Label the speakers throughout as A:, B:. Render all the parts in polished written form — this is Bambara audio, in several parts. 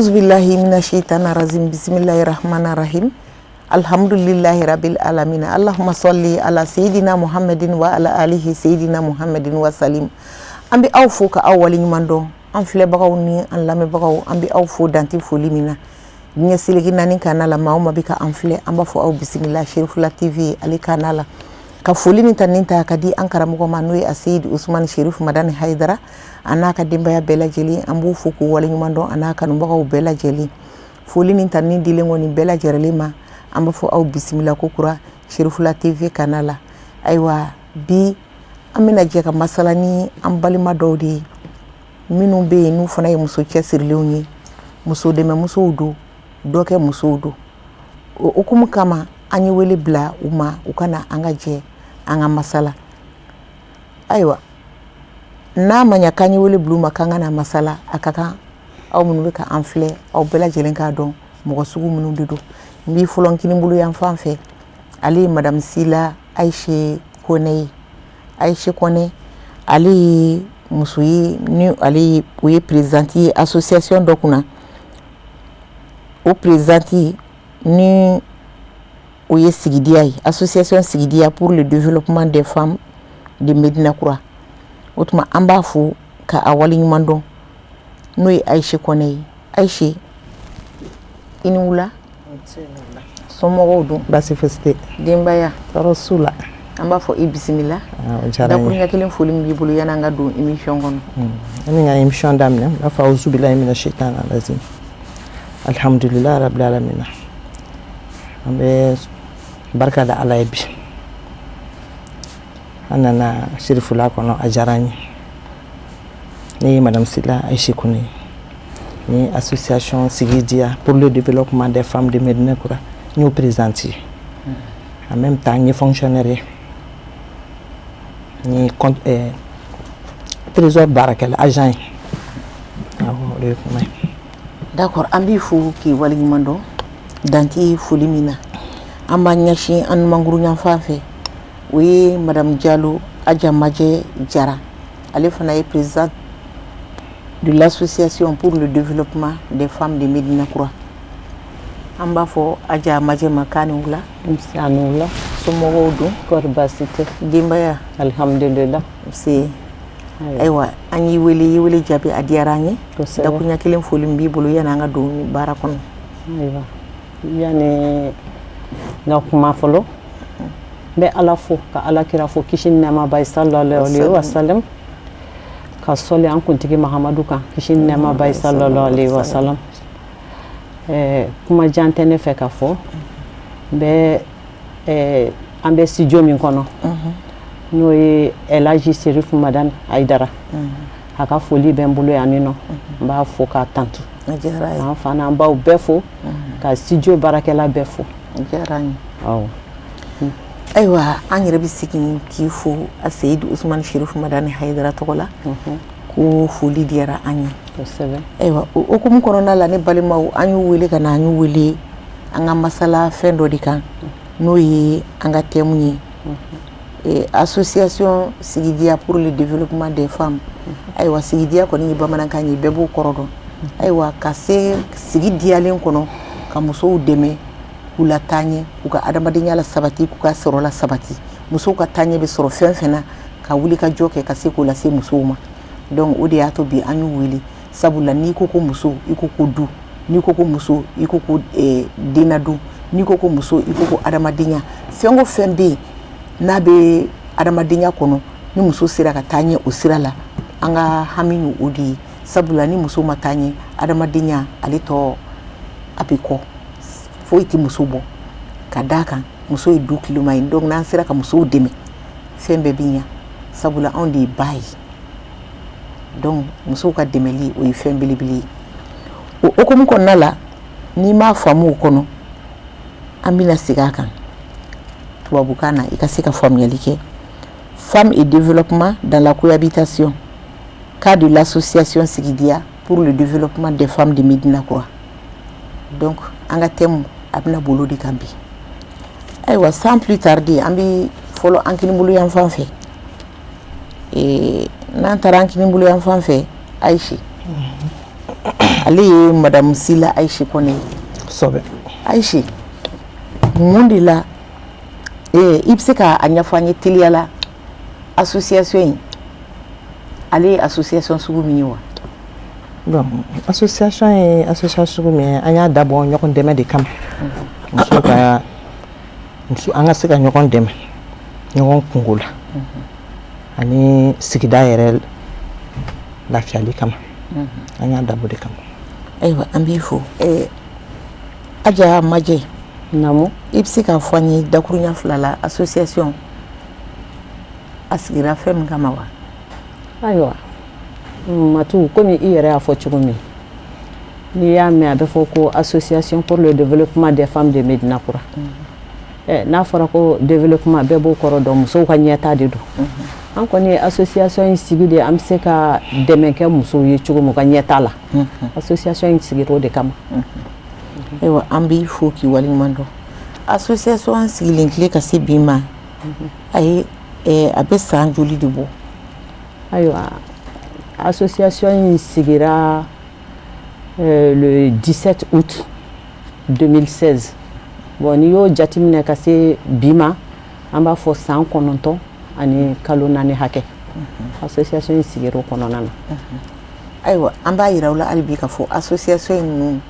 A: Auzubillahi mina shaitani rajim. Bismillahir rahmanir rahim. Alhamdulillahi rabbil alamin. Allahumma salli ala sayyidina Muhammadin wa ala alihi sayyidina Muhammadin wa salim. An bɛ aw fo ka aw waleɲuman dɔn, an filɛbagaw ni an lamɛnbagaw. An bɛ aw fo danti foli min na diɲɛ seleke naani kana la, maa o maa bɛ ka an filɛ, an b'a fɔ aw bisimila Cherifula TV ale kana la, ka foli ni ta ni ta ka di an karamɔgɔ ma, n'o ye a Seyidi Usumani Sherifu Madani Hayidara, a n'a ka denbaya bɛɛ lajɛlen. An b'u fo k'u waleɲuman dɔn, a n'a kanubagaw bɛɛ lajɛlen. Foli ni ta ni dilen kɔni bɛɛ lajɛlen ma, an b'a fɔ aw bisimila ko kura Cherifula TV kana la. Ayiwa, bi an bɛna jɛ ka masala ni an balima dɔw de ye, minnu bɛ yen n'u fana ye muso cɛsirilenw ye, muso dɛmɛ musow don, dɔ kɛ musow don. O hukumu kama, an ye wele bila u ma, u ka na an ka jɛ an ka masala. Ayiwa, n'a ma ɲɛ k'an ye wele bila u ma k'an ka na masala, a ka kan aw minnu bɛ ka an filɛ, aw bɛɛ lajɛlen k'a dɔn mɔgɔ sugu minnu de don. N b'i fɔlɔ kinibolo yan fan fɛ, ale ye Madame Sila Ayise Kone ye. Ayise Kone, ale ye muso ye ni ale o ye présidente ye association dɔ kunna. O présidente ni o ye Sigidiya ye, association Sigidiya pour le développement des femmes de Medina Kura. O tuma an b'a fo ka a waleɲuman dɔn, n'o ye Ayise Kone ye. Ayise, i ni wula. Somɔgɔw dun?
B: Baasi fosi tɛ.
A: Denbaya?
B: Tɔɔrɔ s'u la.
A: An b'a fɔ i bisimila.
B: O diyara n ye.
A: Dakuruɲɛ kelen foli min b'i bolo yan'an ka don émission kɔnɔ?
B: An ka émission daminɛ, n b'a fɔ auzubillahi mina shaitani rajim, alhamdulilahi rabbil alamin. An bɛ barika da Ala ye bi an nana Cherifula kɔnɔ, a diyara an ye. Ne ye Madame Sila Ayise Kone ye, ni association Sigidiya pour le développement des femmes de Medina Kura, n y'o présidente ye. En même temps, n ye fonctionnaire ye, n ye compte trésor baarakɛla agent ye. Awɔ, o de ye kuma ye.
A: D'accord, an b'i fo k'i waleɲuman dɔn danti foli min na. An b'an ɲɛsin an numankuru yanfan fɛ, o ye Madame Jalo Aja Majɛ Jara. Ale fana ye présidente de l'association pour le développement des femmes de Medina Kura. An b'a fɔ Aja Majɛ ma k'a ni wula.
C: Nse, a ni wula.
A: Somɔgɔw dun?
C: Kɔri baasi tɛ?
A: Denbaya?
C: Alhamdulillah.
A: Nse. Ayiwa, an y'i wele, i ye wele jaabi, a diyara an ye.
C: Kosɛbɛ.
A: Dakuruɲɛ kelen foli min b'i bolo yanni an ka don baara kɔnɔ?
C: Ayiwa, yanni n ka kuma fɔlɔ, n bɛ Ala fo ka Ala kira fo, kisi ni nɛɛma b'a ye, sallallahu alaihi wa sallam, ka sɔli an kuntigi Mahamadu kan, kisi ni nɛɛma b'a ye, sallallahu alaihi wa sallam. Kuma jan tɛ ne fɛ ka fɔ. N bɛ an bɛ studio min kɔnɔ, n'o ye Elhaji Serifu Madani Hayidara, a ka foli bɛ n bolo yan nin nɔ. N b'a fo k'a tantu.
A: A diyara ye.
C: K'an fa n'an baw bɛɛ fo, ka studio baarakɛla bɛɛ fo.
A: A diyara an ye.
C: Awɔ.
A: Ayiwa, an yɛrɛ bɛ segin k'i fo a Seyidu Usumani Sherifu Madani Hayidara tɔgɔ la, ko foli diyara an ye.
C: Kosɛbɛ.
A: Ayiwa, o hukumu kɔnɔna la, ne balimaw, an y'u wele ka na, an y'u wele an ka masala fɛn dɔ de kan, n'o ye an ka thème ye, association Sigidiya pour le développement des femmes. Ayiwa, sigidiya kɔni ye bamanankan ye, bɛɛ b'o kɔrɔ dɔn. Ayiwa, ka se sigi diyalen kɔnɔ, ka musow dɛmɛ k'u la taa ɲɛ, k'u ka adamadenya la sabati, k'u ka sɔrɔ la sabati. Musow ka taaɲɛ bɛ sɔrɔ fɛn fɛn na, ka wuli ka jɔ kɛ ka se k'o lase musow ma. Donc o de y'a to bi an y'u wele, sabula n'i ko ko muso, i ko ko du. N'i ko ko muso, i ko ko dennadon. N'i ko ko muso, i ko ko adamadenya. Fɛn o fɛn bɛ yen n'a bɛ adamadenya kɔnɔ, ni muso sera ka taa ɲɛ o sira la, an ka hami ye o de ye. Sabula ni muso ma taa ɲɛ, adamadenya ale tɔ a bɛ kɔ, foyi tɛ muso bɔ. Ka d'a kan muso ye du kilima ye. Donc n'an sera ka musow dɛmɛ, fɛn bɛɛ bɛ ɲɛ, sabula anw de ye ba ye. Donc musow ka dɛmɛli, o ye fɛn belebele ye. O hukumu kɔnɔna la, n'i m'a faamu o kɔnɔ, an bɛna segin a kan tubabukan na, i ka se ka faamuyali kɛ. Femmes et développement dans la cohabitation, cas de l'association Sigidiya pour le développement des femmes de Médina Koura. Donc an ka thème a bɛna bolo de kan bi. Ayiwa, sans plus tarder, an bɛ fɔlɔ an kinibolo yan fan fɛ. N'an taara an kinibolo yan fan fɛ, Ayise. Ale ye madame Sila Ayise Kɔnɛ ye.
B: Kosɛbɛ.
A: Ayise, mun de la i bɛ se k'a ɲɛfɔ an ye teliya la, association in, ale ye association sugu min ye wa?
B: Bon, association ye association sugu min ye, an y'a dabɔ ɲɔgɔn dɛmɛ de kama. Musow ka muso, an ka se ka ɲɔgɔn dɛmɛ ɲɔgɔn kungo la ani sigida yɛrɛ lafiyali kama. An y'a dabɔ de kama.
A: Ayiwa, an b'i fo. Aja Majɛ.
C: Naamu.
A: I bɛ se k'a fɔ an ye dakurunya 2 la, association a sigira fɛn min kama wa?
C: Ayiwa Matu, komi i yɛrɛ y'a fɔ cogo min, n'i y'a mɛn a bɛ fɔ ko Association pour le développement des femmes de Médina Coura. N'a fɔra ko développement, bɛɛ b'o kɔrɔ dɔn, musow ka ɲɛta de don. An kɔni ye association in sigi de an bɛ se ka dɛmɛ kɛ musow ye cogo min u ka ɲɛta la. Association in sigira o de kama.
A: Ayiwa, an b'i fo k'i waleɲuman dɔn. Association sigilen tile ka se bi ma, a ye a bɛ san joli de bɔ?
C: Ayiwa, association in sigira le 17 août 2016. Bon, n'i y'o jateminɛ ka se bi ma, an b'a fɔ san 9 ani kalo 4 hakɛ. Association in sigira o kɔnɔna na.
A: Ayiwa, an b'a yira aw la hali bi k'a fɔ association in ninnu,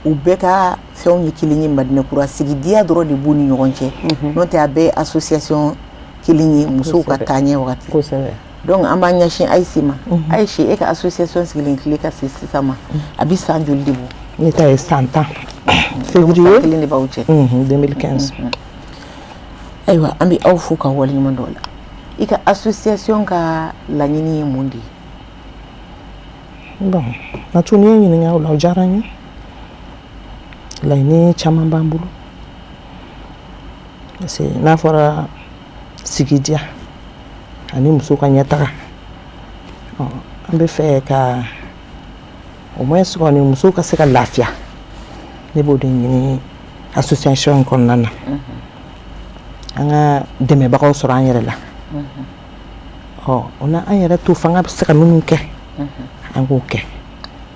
A: u bɛɛ ka fɛnw ye kelen ye. Madinɛkura sigidiya dɔrɔn de b'u ni ɲɔgɔn cɛ, n'o tɛ a bɛɛ ye association kelen ye, musow ka taaɲɛ wagati. Donc an b'an ɲɛsin Ayise ma. Ayise, e ka association sigilen tile ka se sisan ma, a bɛ san joli de bɔ?
B: Ne ta ye san 10, février.
A: Kelen de b'aw cɛ.
B: 2015.
A: Ayiwa, an bɛ aw fo ka waleɲuman dɔn la. I ka association ka laɲini ye mun de ye?
B: Bon Matu, n'i ye ɲininka o la, o diyara n ye. Laɲini caman b'an bolo parce que n'a fɔra sigidiya ani muso ka ɲɛtaga, an bɛ fɛ ka au moins kɔni musow ka se ka lafiya. Ne b'o de ɲini association in kɔnɔna na, an ka dɛmɛbagaw sɔrɔ an yɛrɛ la. Ɔ, o na an yɛrɛ to fanga bɛ se ka minnu kɛ, an k'o kɛ.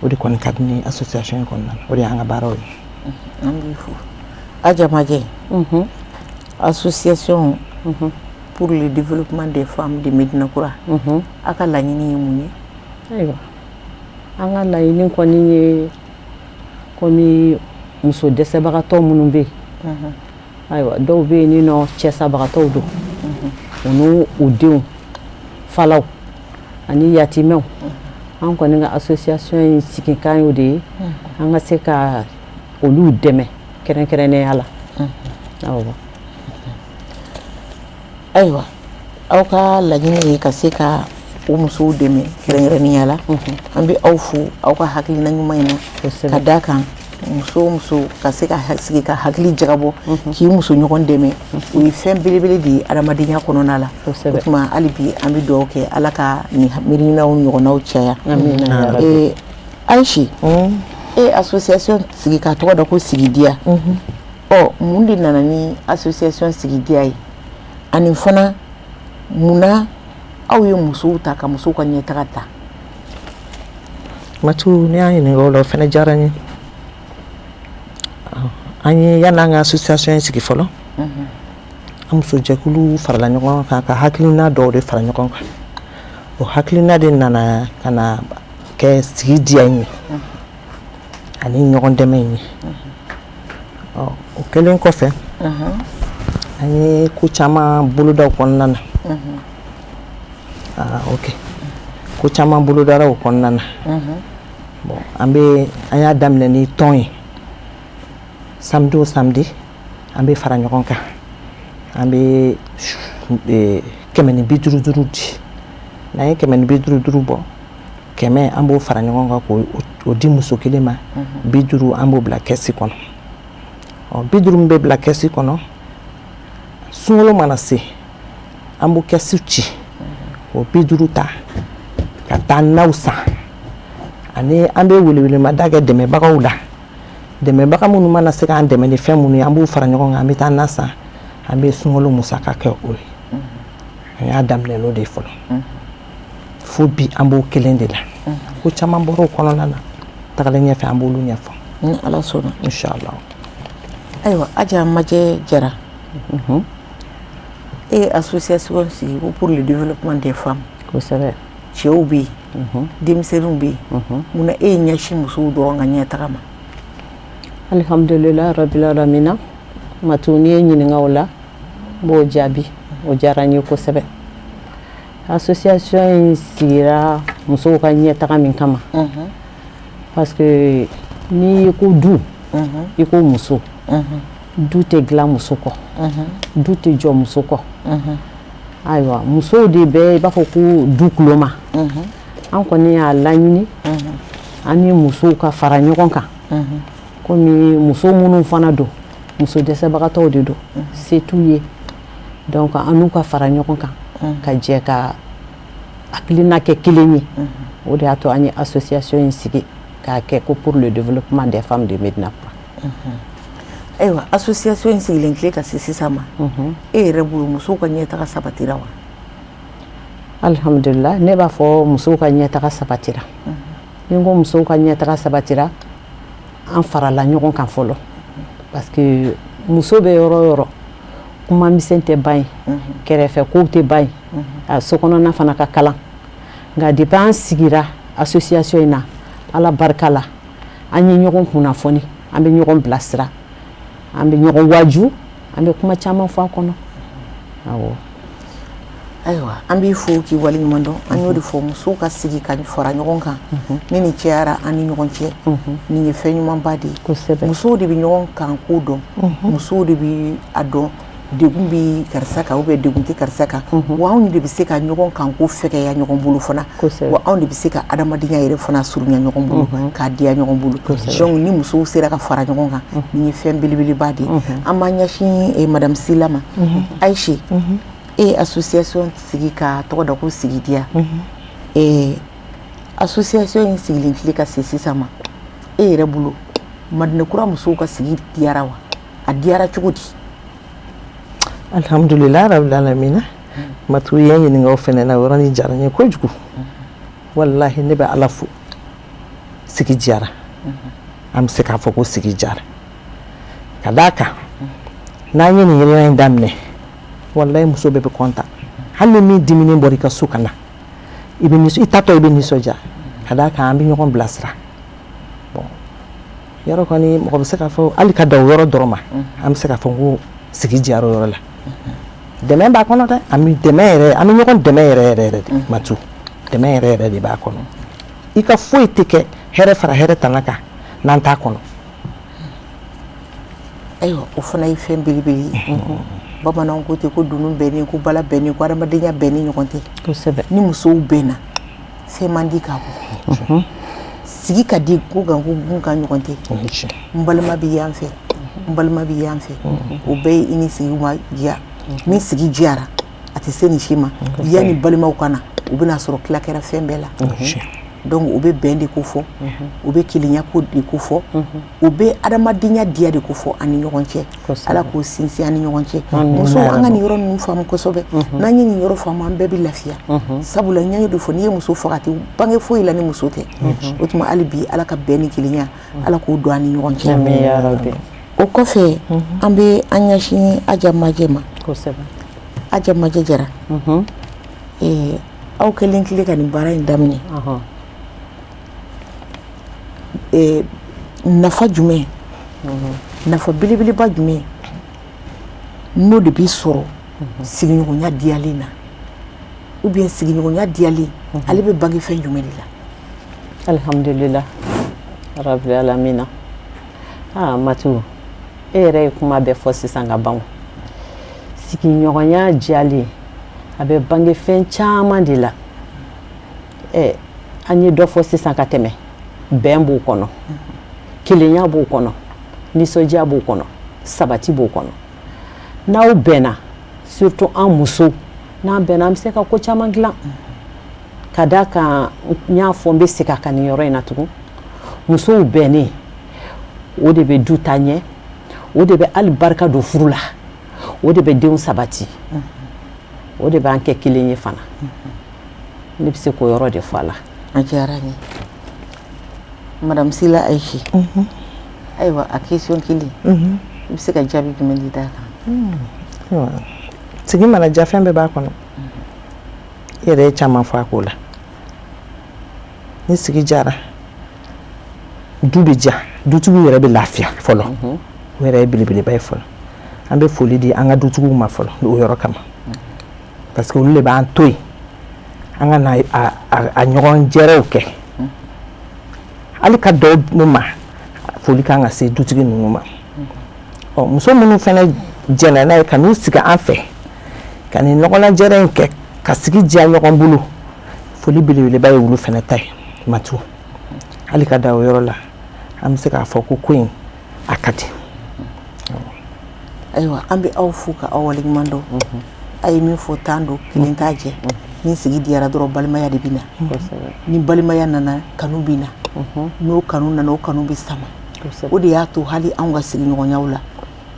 B: O de kɔni ka di ne association in kɔnɔna na, o de y'an ka baaraw ye.
A: An b'i fo. Aja Majɛ, Association pour le développement des femmes de Médina Coura, a ka laɲini ye mun ye?
C: Ayiwa, an ka laɲini kɔni ye komi muso dɛsɛbagatɔ minnu bɛ yen. Ayiwa, dɔw bɛ yen nɔ, cɛsabagatɔw don, u n'u u denw falaw ani yatimɛw. An kɔni ka association in sigikan y'o de ye, an ka se ka olu dɛmɛ kɛrɛnkɛrɛnnenya la. Awɔ.
A: Ayiwa, aw ka laɲini ye ka se ka o musow dɛmɛ kɛrɛnkɛrɛnnenya la. An bɛ aw fo aw ka hakilina ɲuman in na. Ka d'a kan, muso o muso ka se ka sigi ka hakili jagabɔ k'i muso ɲɔgɔn dɛmɛ, o ye fɛn belebele de ye adamadenya kɔnɔna la. O tuma hali bi an bɛ dugawu kɛ, Ala ka nin miirinaw ɲɔgɔnnaw caya. Ayise, e association sigi k'a tɔgɔ da ko Sigidiya. Ɔ, mun de nana ni association Sigidiya ye? Ani fana, munna aw ye musow ta ka musow ka ɲɛtaga ta?
B: Matu, n'i y'a ɲininka o la, o fana diyara n ye. An ye, yan'an ka association in sigi fɔlɔ, an musojɛkulu farala ɲɔgɔn kan ka hakilina dɔw de fara ɲɔgɔn kan. O hakilina de nana ka na kɛ sigidiya in ye ani ɲɔgɔn dɛmɛ in ye. Ɔ, o kɛlen kɔfɛ, an ye ko caman boloda o kɔnɔna na. Ah, ok, ko caman bolodara o kɔnɔna na. Bon, an bɛ an y'a daminɛ ni tɔn ye. Samedi o samedi, an bɛ fara ɲɔgɔn kan, an bɛ 150 duuru di. N'an ye 150 duuru bɔ, 100, an b'o fara ɲɔgɔn kan k'o di muso kelen ma. 50, an b'o bila kɛsi kɔnɔ. Ɔ, 50 min bɛ bila kɛsi kɔnɔ, sunkalo mana se, an b'o kɛsi ci k'o 50 ta ka taa naw san. Ani an bɛ welewelemada kɛ dɛmɛbagaw la. Dɛmɛbaga minnu mana se k'an dɛmɛ ni fɛn minnu ye, an b'u fara ɲɔgɔn kan, an bɛ taa na san, an bɛ sunkalo musaka kɛ o ye. An y'a daminɛ n'o de ye fɔlɔ, fo bi an b'o kelen de la. Ko caman bɔra o kɔnɔna na. Tagalen ɲɛfɛ, an b'olu ɲɛfɔ.
A: Ni Ala sɔnna.
B: Inshallah.
A: Ayiwa, Aja Majɛ Jara, e ye association sigi ko pour le développement des femmes. Cɛw bɛ yen, denmisɛnninw bɛ yen, munna e ye ɲɛsin musow dɔrɔn ka ɲɛtaga ma?
C: Alhamdulilah rabbil alamina. Matu, n'i ye ɲininka o la, n b'o jaabi. O diyara n ye kosɛbɛ. Association in sigira musow ka ɲɛtaga min kama, parce que n'i ko du, i ko muso. Du tɛ dilan muso kɔ, du tɛ jɔ muso kɔ. Ayiwa, musow de bɛ i b'a fɔ ko du kuloma. An kɔni y'a laɲini an ni musow ka fara ɲɔgɔn kan, komi muso minnu fana don, muso dɛsɛbagatɔw de don, se t'u ye. Donc an n'u ka fara ɲɔgɔn kan ka jɛ ka hakilina kɛ kelen ye. O de y'a to an ye association in sigi k'a kɛ ko pour le développement des femmes de Médina Coura.
A: Ayiwa, association in sigilen tile ka se sisan ma, e yɛrɛ bolo, musow ka ɲɛtaga sabatira wa?
C: Alhamdulillah, ne b'a fɔ musow ka ɲɛtaga sabatira. Ni n ko musow ka ɲɛtaga sabatira, an farala ɲɔgɔn kan fɔlɔ, parce que muso bɛ yɔrɔ o yɔrɔ, kuma misɛn tɛ ban yen, kɛrɛfɛ kow tɛ ban yen, a sokɔnɔna fana ka kalan. Nka depuis an sigira association in na, Ala barika la, an ye ɲɔgɔn kunnafoni, an bɛ ɲɔgɔn bilasira, an bɛ ɲɔgɔn waaju, an bɛ kuma caman fɔ a kɔnɔ, awɔ.
A: Ayiwa, an b'i fo k'i waleɲuman dɔn. An y'o de fɔ, musow ka sigi ka fara ɲɔgɔn kan ni nin cayara an ni ɲɔgɔn cɛ, nin ye fɛn ɲumanba de ye. Musow de bɛ ɲɔgɔn kan ko dɔn, musow de bɛ a dɔn degun bɛ karisa kan ou bien degun tɛ karisa kan. Wa anw de bɛ se ka ɲɔgɔn kan ko fɛgɛya ɲɔgɔn bolo fana. Wa anw de bɛ se ka adamadenya yɛrɛ fana surunya ɲɔgɔn bolo k'a diya ɲɔgɔn bolo. Donc ni musow sera ka fara ɲɔgɔn kan, nin ye fɛn belebeleba de ye. An b'an ɲɛsin madame Sila ma. Ayise, e ye association sigi ka tɔgɔ da ko Sigidiya. Association in sigilen tile ka se sisan ma, e yɛrɛ bolo, Madinɛkura musow ka sigi diyara wa? A diyara cogo di?
B: Alhamdulillah rabbil alamina. Matu ye ɲininka o fɛnɛ na, o yɔrɔnin diyara n ye kojugu. Wallahi, ne bɛ Ala fo, sigi diyara. An bɛ se k'a fɔ ko sigi diyara, ka d'a kan n'an ye nin ɲɛnamaya in daminɛ, wallahi, muso bɛɛ bɛ content. Hali ni min diminen bɔra i ka so ka na, i bɛ nisɔn, i tatɔ i bɛ nisɔndiya, ka d'a kan an bɛ ɲɔgɔn bilasira. Bon, yɔrɔ kɔni, mɔgɔ bɛ se k'a fɔ hali ka dan o yɔrɔ dɔrɔn ma, an bɛ se k'a fɔ ko sigi diyara o yɔrɔ la. Dɛmɛ b'a kɔnɔ dɛ, an bɛ dɛmɛ yɛrɛ, an bɛ ɲɔgɔn dɛmɛ yɛrɛ yɛrɛ yɛrɛ de. Matu, dɛmɛ yɛrɛ yɛrɛ de b'a kɔnɔ. I ka foyi tɛ kɛ hɛrɛ fara hɛrɛ tana kan n'an t'a kɔnɔ.
A: Ayiwa, o fana ye fɛn belebele ye. Bamananw ko ten ko dunun bɛnnen, ko bala bɛnnen, ko adamadenya bɛn ni ɲɔgɔn tɛ. Ni musow bɛnna, fɛn man di k'a bɔ, sigi ka di ko kan, ko gun ka ɲɔgɔn tɛ. N balima bɛ yan fɛ, n balima bɛ yan fɛ, o bɛɛ ye i ni sigi ma diya. Ni sigi diyara, a tɛ se nin si ma. Yanni balimaw ka na, u bɛna sɔrɔ tila kɛra fɛn bɛɛ la. Donc u bɛ bɛn de ko fɔ, u bɛ kelenya ko de ko fɔ, u bɛ adamadenya diya de ko fɔ an ni ɲɔgɔn cɛ. Ala k'o sinsin an ni ɲɔgɔn cɛ. Musow, an ka nin yɔrɔ ninnu faamu kosɛbɛ. N'an ye nin yɔrɔ faamu, an bɛɛ bɛ lafiya, sabula n y'o de fɔ, n'i ye muso faga, a tɛ bange foyi la ni muso tɛ. O tuma hali bi, Ala ka bɛn ni kelenya, Ala k'o don an ni ɲɔgɔn cɛ. O kɔfɛ, an bɛ an ɲɛsin Aja Majɛ ma. Aja Majɛ Jara, aw kɛlen tile ka nin baara in daminɛ, nafa jumɛn, nafa belebeleba jumɛn n'o de bɛ sɔrɔ sigiɲɔgɔnya diyalen na, ou bien sigiɲɔgɔnya diyalen, ale bɛ bange fɛn jumɛn de la?
C: Alhamdulillah rabbil alamina. Ah, Matu, e yɛrɛ ye kuma bɛɛ fɔ sisan ka ban. Sigiɲɔgɔnya diyalen, a bɛ bange fɛn caman de la. Ɛ, an ye dɔ fɔ sisan ka tɛmɛ. Bɛn b'o kɔnɔ, kelenya b'o kɔnɔ, nisɔndiya b'o kɔnɔ, sabati b'o kɔnɔ. N'aw bɛnna, surtout an musow, n'an bɛnna, an bɛ se ka ko caman dilan. Ka d'a kan, n y'a fɔ, n bɛ segin a kan nin yɔrɔ in na tugun, musow bɛnnen, o de bɛ du taa ɲɛ, o de bɛ hali barika don furu la, o de bɛ denw sabati, o de b'an kɛ kelen ye fana. Ne bɛ se k'o yɔrɔ de fɔ a la.
A: A diyara n ye. Madame Sila Aïchi, ayiwa, a question kelen, i bɛ se ka jaabi jumɛn di d'a kan?
B: Sigi mana diya, fɛn bɛɛ b'a kɔnɔ. I yɛrɛ ye caman fɔ a ko la. Ni sigi jara, du bɛ diya, dutigiw yɛrɛ bɛ lafiya fɔlɔ. O yɛrɛ ye belebeleba ye fɔlɔ. An bɛ foli di an ka dutigiw ma fɔlɔ o yɔrɔ kama, parce que olu de b'an to yen an ka na a ɲɔgɔn jɛrɛw kɛ. Hali ka dɔw ma, foli kan ka se dutigi ninnu ma. Ɔ, muso minnu fana jɛnna n'a ye ka n'u sigi an fɛ ka nin ɲɔgɔnlajɛrɛ in kɛ ka sigi diya ɲɔgɔn bolo, foli belebeleba ye olu fana ta ye. Matu, hali ka da o yɔrɔ la, an bɛ se k'a fɔ ko ko in a ka di.
A: Ayiwa, an bɛ aw fo ka aw waleɲuman dɔn. A ye min fɔ, tan don, kelen t'a jɛ. Ni sigi diyara dɔrɔn, balimaya de bɛ na. Ni balimaya nana, kanu bɛ na. N'o kanu nana, o kanu bɛ sama. O de y'a to hali anw ka sigiɲɔgɔnyaw la,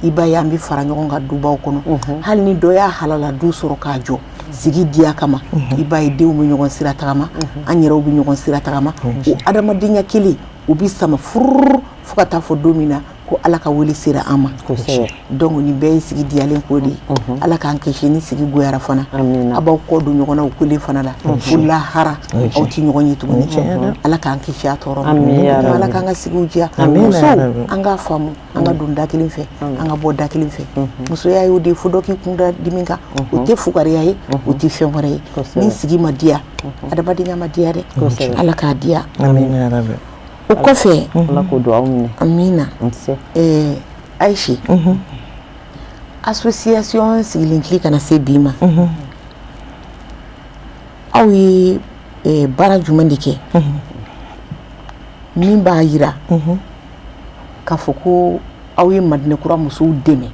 A: i b'a ye an bɛ fara ɲɔgɔn kan dubaw kɔnɔ. Hali ni dɔ y'a halala du sɔrɔ k'a jɔ sigi diya kama, i b'a ye denw bɛ ɲɔgɔn sira tagama, an yɛrɛw bɛ ɲɔgɔn sira tagama. O adamadenya kelen, o bɛ sama fururu fo ka taa fɔ don min na ko Ala ka wele sera an ma. Donc nin bɛɛ ye sigi diyalen ko de ye. Ala k'an kisi ni sigi goyara fana, a b'aw kɔ don ɲɔgɔn na o kelen fana la fo lahara, aw tɛ ɲɔgɔn ye tuguni. Ala k'an kisi a tɔɔrɔ ma. Ala k'an ka sigiw diya. Musow, an k'a faamu, an ka don da kelen fɛ, an ka bɔ da kelen fɛ. Musoya y'o de ye. Fo dɔ k'i kun da dimi kan, o tɛ fugariya ye, o tɛ fɛn wɛrɛ ye. Ni sigi ma diya, adamadenya ma diya dɛ. Ala k'a diya. O kɔfɛ,
C: Ala k'o duwawu minɛ.
A: Amina. Ayisi, association sigilen tile kana se bi ma, aw ye baara jumɛn de kɛ min b'a yira k'a fɔ ko aw ye Madinɛkura musow dɛmɛ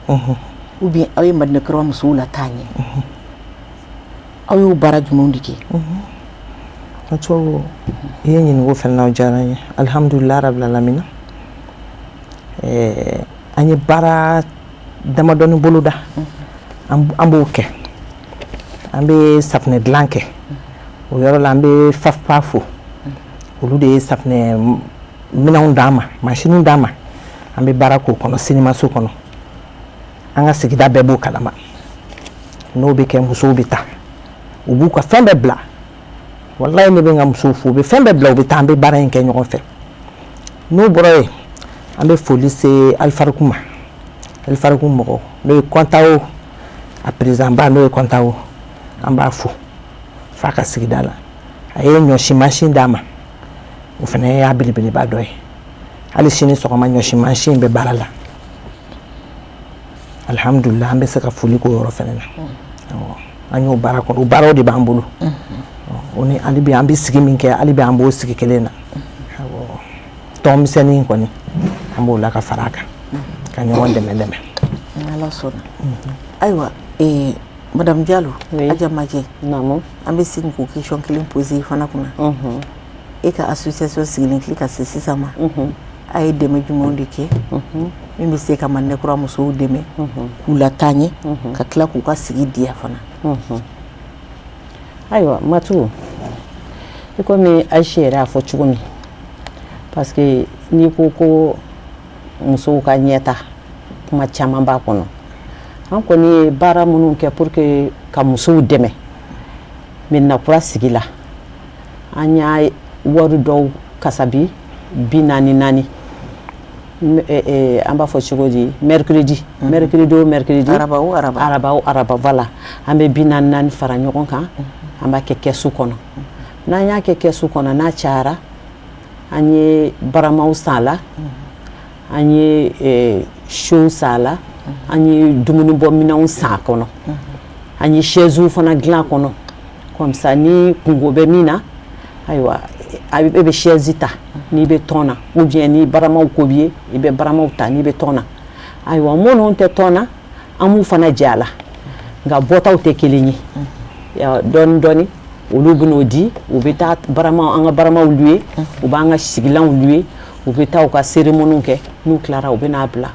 A: ou bien aw ye Madinɛkura musow lataa ɲɛ? Aw y'o baara jumɛnw de kɛ?
B: Tubabu, i ye ɲininko fana na, o diyara n ye. Alihamudulila rabil alamina, an ye baara damadɔni boloda, an b'o kɛ. An bɛ safunɛ dilan kɛ. O yɔrɔ la, an bɛ FAFPA fo. Olu de ye safunɛ minɛnw d'an ma, masiniw d'an ma. An bɛ baara k'o kɔnɔ sinimaso kɔnɔ. An ka sigida bɛɛ b'o kalama. N'o bɛ kɛ, musow bɛ taa, u b'u ka fɛn bɛɛ bila. Walayi, ne bɛ n ka musow fo, u bɛ fɛn bɛɛ bila, u bɛ taa, an bɛ baara in kɛ ɲɔgɔn fɛ. N'o bɔra yen, an bɛ foli se Alifariku ma. Alifariku mɔgɔ, n'o ye Kɔntawo a président ba, n'o ye Kɔntawo, an b'a fo f'a ka sigida la. A ye ɲɔsi mansin d'a ma, o fana y'a belebeleba dɔ ye. Hali sini sɔgɔma, ɲɔsi mansin bɛ baara la. Alihamudulila, an bɛ se ka foli k'o yɔrɔ fana na. An y'o baara kɔnɔ, o baaraw de b'an bolo. O ni hali bi an bɛ sigi min kɛ, hali bi an b'o sigi kelen na. Tɔn misɛnnin kɔni, an b'o la ka fara a kan ka ɲɔgɔn dɛmɛ dɛmɛ.
A: Ala sɔnna. Ayiwa, madame Jalo Aja Majɛ, an bɛ segin k'o question kelen poser i fana kunna. E ka association sigilen tile ka se sisan ma, a ye dɛmɛ jumɛnw de kɛ min bɛ se ka Madinɛkura musow dɛmɛ k'u lataa ɲɛ, ka tila k'u ka sigi diya fana?
C: Ayiwa Matu, i komi Ayisi yɛrɛ y'a fɔ cogo min, parce que n'i ko ko musow ka ɲɛta, kuma caman b'a kɔnɔ. An kɔni ye baara minnu kɛ pour que ka musow dɛmɛ Medinakura sigi la, an y'a wari dɔw kasabi 44 naani, an b'a fɔ cogo di, mercredi, mercredi o mercredi.
A: Araba o araba.
C: Araba o araba, voilà, an bɛ 44 fara ɲɔgɔn kan, an b'a kɛ kɛsu kɔnɔ. N'an y'a kɛ kɛsu kɔnɔ, n'a cayara, an ye baramaw san a la, an ye seau san a la, an ye dumunibɔ minɛnw san a kɔnɔ, an ye chaisew fana dilan a kɔnɔ. Comme ça, ni kungo bɛ min na, ayiwa, e bɛ chaise ta n'i bɛ tɔn na, ou bien ni baramaw ko b'i ye, i bɛ baramaw ta n'i bɛ tɔn na. Ayiwa, minnu tɛ tɔn na, an b'u fana jɛ a la, nka bɔtaw tɛ kelen ye. Dɔɔni dɔɔni, olu bɛ n'o di. U bɛ taa barama, an ka baramaw louer, u b'an ka sigilanw louer, u bɛ taa u ka cérémonie kɛ. N'u tilara, u bɛ n'a bila.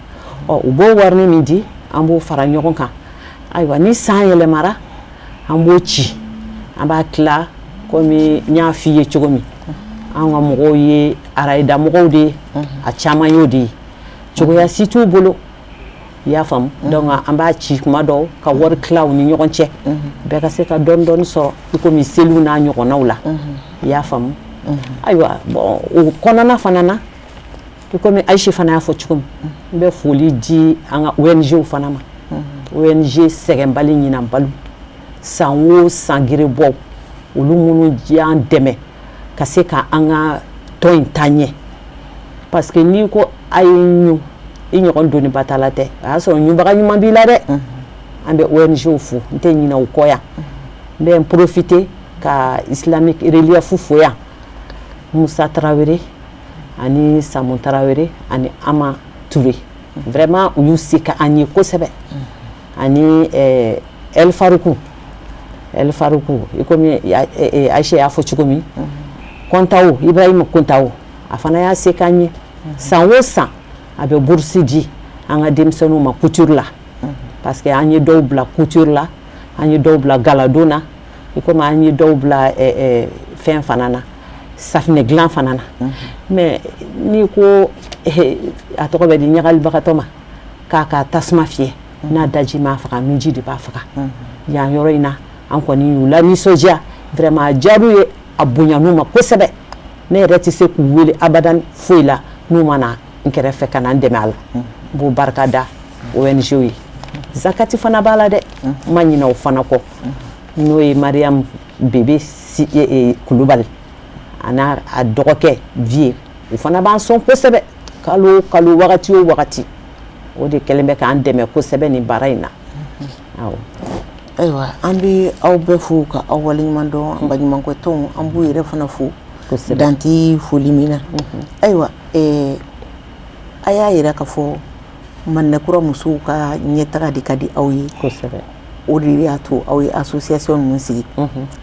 C: Ɔ, u b'o warini min di, an b'o fara ɲɔgɔn kan. Ayiwa, ni san yɛlɛmara, an b'o ci, an b'a tila komi n y'a f'i ye cogo min. An ka mɔgɔw ye arayida mɔgɔw de ye, a caman y'o de ye, cogoya si t'u bolo, i y'a faamu. Donc an b'a ci kuma dɔw ka wari tila u ni ɲɔgɔn cɛ, bɛɛ ka se ka dɔɔni dɔɔni sɔrɔ, i komi seliw n'a ɲɔgɔnnaw la, i y'a faamu. Ayiwa, bon, o kɔnɔna fana na, i komi Ayise fana y'a fɔ cogo min, n bɛ foli di an ka ONG fana ma, ONG Sɛgɛnbali Ɲinanbali, san o san gerebɔw, olu minnu y'an dɛmɛ ka se ka an ka tɔn in taa ɲɛ, parce que n'i ko a ye ɲu i ɲɔgɔn doniba ta la tɛ, o y'a sɔrɔ ɲubaga ɲuman b'i la dɛ. An bɛ ONG fo, n tɛ ɲinɛ u kɔ yan. N bɛ n profiter ka Islamic Relief fo yan, Musa Tarawele ani Samu Tarawele ani Ama Ture, vraiment u y'u se ka an ye kosɛbɛ, ani El Faruku, El Faruku, i komi Ayise y'a fɔ cogo min, Kɔntawo, Ibrahima Kɔntawo, a fana y'a se k'an ye. San o san a bɛ bourse di an ka denmisɛnninw ma couture la, parce que an ye dɔw bila couture la, an ye dɔw bila galadon na, i komi an ye dɔw bila fɛn fana na, safinɛ dilan fana na. Mais n'i ko a tɔgɔ bɛ di ɲagalibagatɔ ma k'a ka tasuma fiyɛ, n'a daji m'a faga, nunji de b'a faga. Yan yɔrɔ in na, an kɔni y'u la nisɔndiya vraiment, a diyar'u ye, a bonyan'u ma kosɛbɛ. Ne yɛrɛ tɛ se k'u wele abadan foyi la n'u ma na n kɛrɛfɛ ka na n dɛmɛ a la. N b'o barika da ONG ye. Zakati fana b'a la dɛ, n ma ɲinɛ o fana kɔ, n'o ye Mariam Bebe Kulubali a n'a a dɔgɔkɛ Vie, o fana b'an sɔn kosɛbɛ kalo o kalo, wagati o wagati. O de kɛlen bɛ k'an dɛmɛ kosɛbɛ nin baara in na, awɔ.
A: Ayiwa, an bɛ aw bɛɛ fo ka aw waleɲuman dɔn. An baɲumankɛ tɔnw, an b'u yɛrɛ fana fo dan tɛ foli min na. Ayiwa, a y'a yira k'a fɔ Madinakura musow ka ɲɛtaga de ka di aw ye, o de y'a to aw ye association ninnu sigi.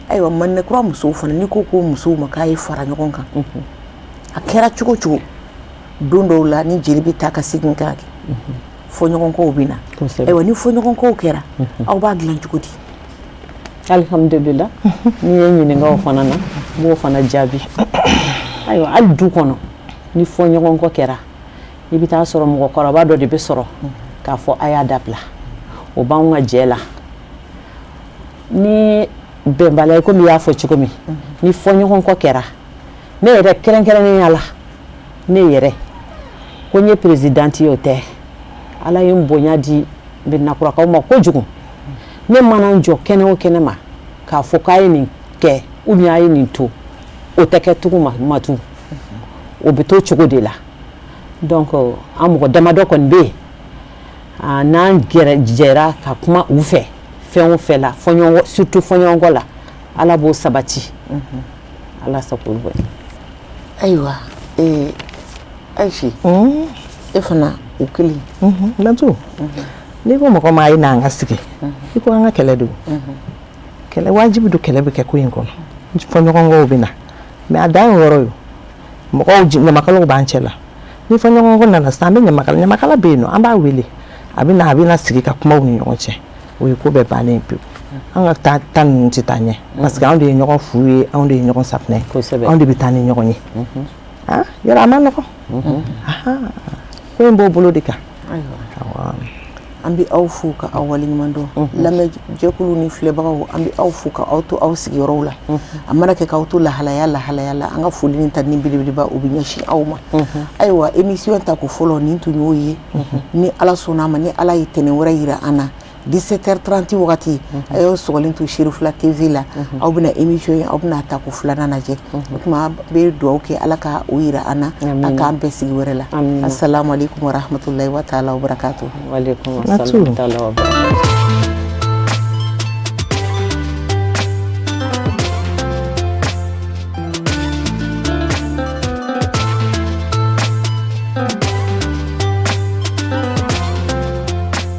A: Ayiwa, Madinakura musow fana, n'i ko ko musow ma k'a ye fara ɲɔgɔn kan, a kɛra cogo cogo, don dɔw la ni jeli bɛ taa ka segin kan kɛ, fɔɲɔgɔnkɔw bɛ na. Ayiwa, ni fɔɲɔgɔnkɔw kɛra, aw b'a dilan cogo di?
C: Alhamdulillah, n'i ye ɲininka o fana na, n b'o fana jaabi. Ayiwa, hali du kɔnɔ, ni fɔɲɔgɔnkɔ kɛra, i bɛ taa sɔrɔ mɔgɔkɔrɔba dɔ de bɛ sɔrɔ k'a fɔ a y'a dabila. O b'anw ka jɛ la ni bɛnbaliya ye, komi i y'a fɔ cogo min, ni fɔɲɔgɔnkɔ kɛra, ne yɛrɛ kɛrɛnkɛrɛnnenya la, ne yɛrɛ ko n ye présidente ye, o tɛ. Ala ye n bonya di Medinakurakaw ma kojugu. Ne mana n jɔ kɛnɛ o kɛnɛ ma k'a fɔ k'a ye nin kɛ ou bien a ye nin to, o tɛ kɛ tugun matu, o bɛ to cogo de la. Donc an mɔgɔ damadɔ kɔni bɛ yen, n'an gɛrɛ jɛra ka kuma u fɛ fɛn o fɛn la, fɔɲɔgɔnkɔ, surtout fɔɲɔgɔnkɔ la, Ala b'o sabati, Ala sago bɛ.
A: Ayiwa, Ayise, e fana o kelen.
B: Natu, n'i ko mɔgɔ ma a ye n'an ka sigi, i ko an ka kɛlɛ don, kɛlɛ wajibi don, kɛlɛ bɛ kɛ ko in kɔnɔ, fɔɲɔgɔnkɔw bɛ na, mais a dan ye yɔrɔ ye. Mɔgɔw, ɲamakalaw b'an cɛ la. Ni fɔɲɔgɔnkɔ nana sisan, an bɛ ɲamakala, ɲamakala bɛ yen nɔ, an b'a wele, a bɛ na, a bɛ na sigi ka kumaw ni ɲɔgɔn cɛ. O ye ko bɛɛ bannen ye pewu. An ka taa ta ninnu tɛ taa ɲɛ, parce que anw de ye ɲɔgɔn fu ye, anw de ye ɲɔgɔn safunɛ ye, anw de bɛ taa ni ɲɔgɔn ye. Yɔrɔ a ma nɔgɔn, ko in b'o bolo de kan.
A: An bɛ aw fo ka aw waleɲuman dɔn. Lamɛnjɛkulu ni filɛbagaw, an bɛ aw fo ka aw to aw sigiyɔrɔw la. A mana kɛ k'aw to lahalaya lahalaya la, an ka foli ni ta ni belebeleba, o bɛ ɲɛsin aw ma. Ayiwa, émission ta ko fɔlɔ nin tun y'o ye. Ni Ala sɔnna a ma, ni Ala ye tɛnɛn wɛrɛ yira an na, 17h30 wagati, a y'aw sɔgɔlen to Cherifla TV la, aw bɛna émission ye, aw bɛna ta ko filanan lajɛ. O tuma, an bɛ dugawu kɛ, Ala ka o yira an na, a k'an bɛɛ sigi wɛrɛ la. Assalamu alaikum warahmatullahi wa taala wa barakatuh.
C: Wa alaikum assalam wa barakatuh.